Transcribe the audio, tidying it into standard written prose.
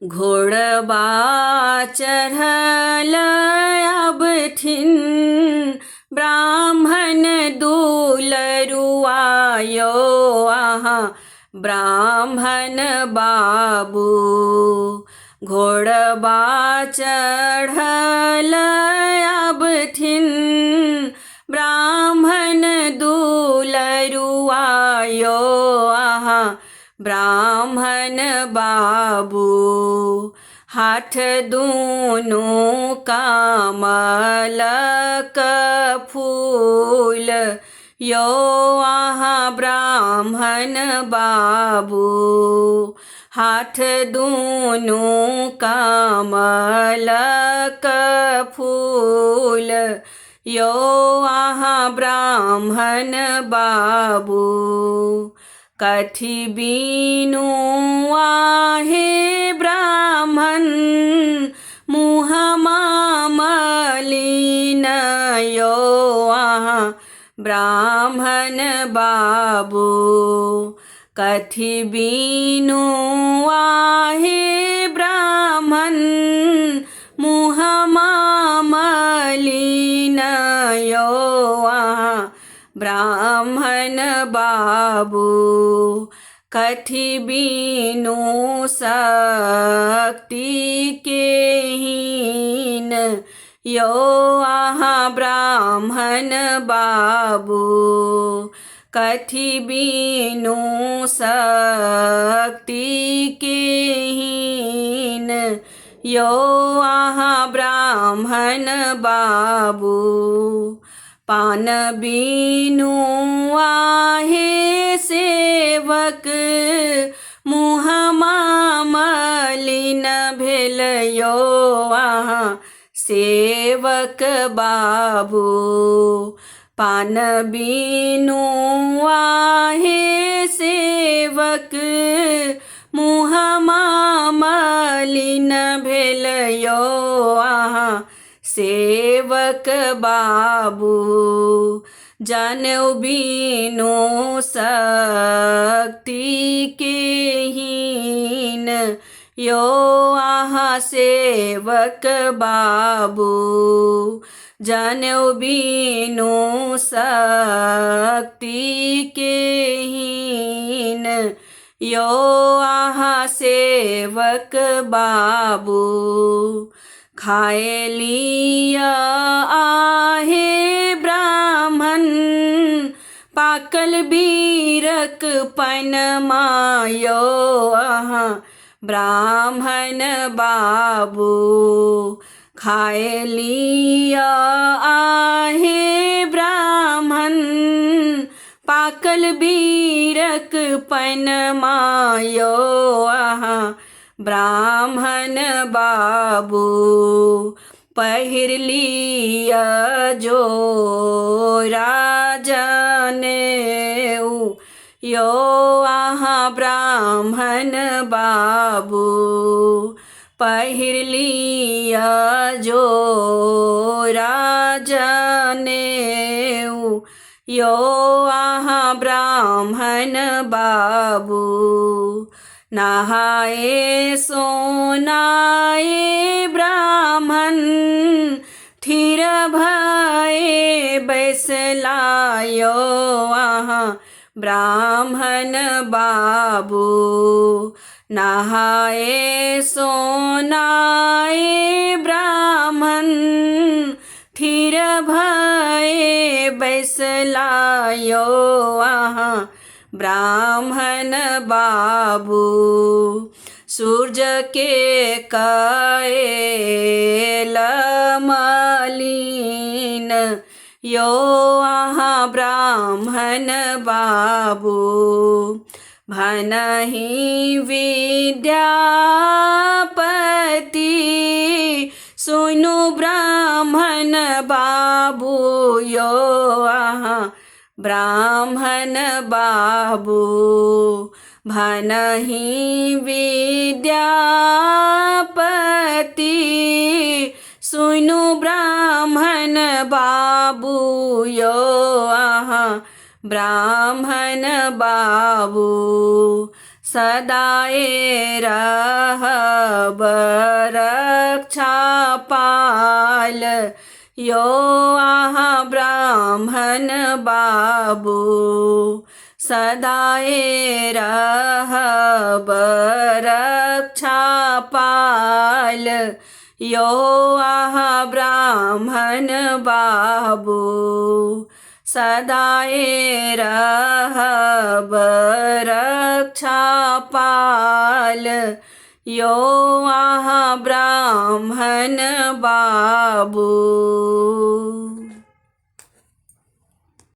घोड़बा चढ़ल अबथिन ब्राह्मण दुलरुआ यौ अहाँ ब्राह्मण बाबू। घोड़बा चढ़ल अबथिन ब्राह्मण दुलरुआ यौ अहाँ ब्राह्मण बाबू। हाथ दुनू कमलक फूल यौ अहाँ ब्राह्मण बाबू। हाथ दुनू कमलक फूल यौ अहाँ ब्राह्मण बाबू। कथी बिनु आहे ब्राह्मण मुहमा मलिन यौ अहाँ ब्राह्मण बाबू। कथी बिनु आहे ब्राह्मण मुहमा मलिन यौ अहाँ ब्राह्मण बाबू। कथी बिनु शक्ति के हीन यौ अहाँ ब्राह्मण बाबू। कथी बिनु शक्ति के हीन यौ अहाँ ब्राह्मण बाबू। पान बिनु आहे सेवक मुहमा मलिन भेल यौ अहाँ सेवक बाबू। पान बिनु आहे सेवक मुहमा मलिन भेल यौ अहाँ सेवक बाबू। जनउ बिनु शक्ति के हीन यौ अहाँ सेवक बाबू। जनउ बिनु शक्ति के हीन यौ अहाँ सेवक बाबू। खाए लिअ आहे ब्राह्मण पाकल बीरक पनमा यौ अहाँ ब्राह्मण बाबू। खाए लिअ आहे ब्राह्मण पाकल बीरक पनमा यौ अहाँ ब्राह्मण बाबू। पहिर लिअ जोरा जनेऊ यौ अहाँ ब्राह्मण बाबू। पहिर लिअ जोरा जनेऊ यौ अहाँ ब्राह्मण बाबू। नहाए सोनाए ब्राह्मण थिर भए बैसला यौ अहाँ ब्राह्मण बाबू। नहाए सोनाए ब्राह्मण थिर भए बैसला यौ अहाँ ब्राह्मण बाबू। सूर्य के कयल मलिन यौ अहाँ ब्राह्मण बाबू। भनहि विद्यापति सुनु ब्राह्मण बाबू यौ अहाँ ब्राह्मण बाबू। भनहि विद्यापति सुनु ब्राह्मण बाबू यौ अहाँ ब्राह्मण बाबू। सदाए रहब। रहब रक्षा पाल यौ अहाँ ब्राह्मण बाबू, सदाए रहब रक्षा पाल यौ अहाँ ब्राह्मण बाबू, सदाए रहब रक्षा पाल यौ अहाँ ब्राह्मण बाबू।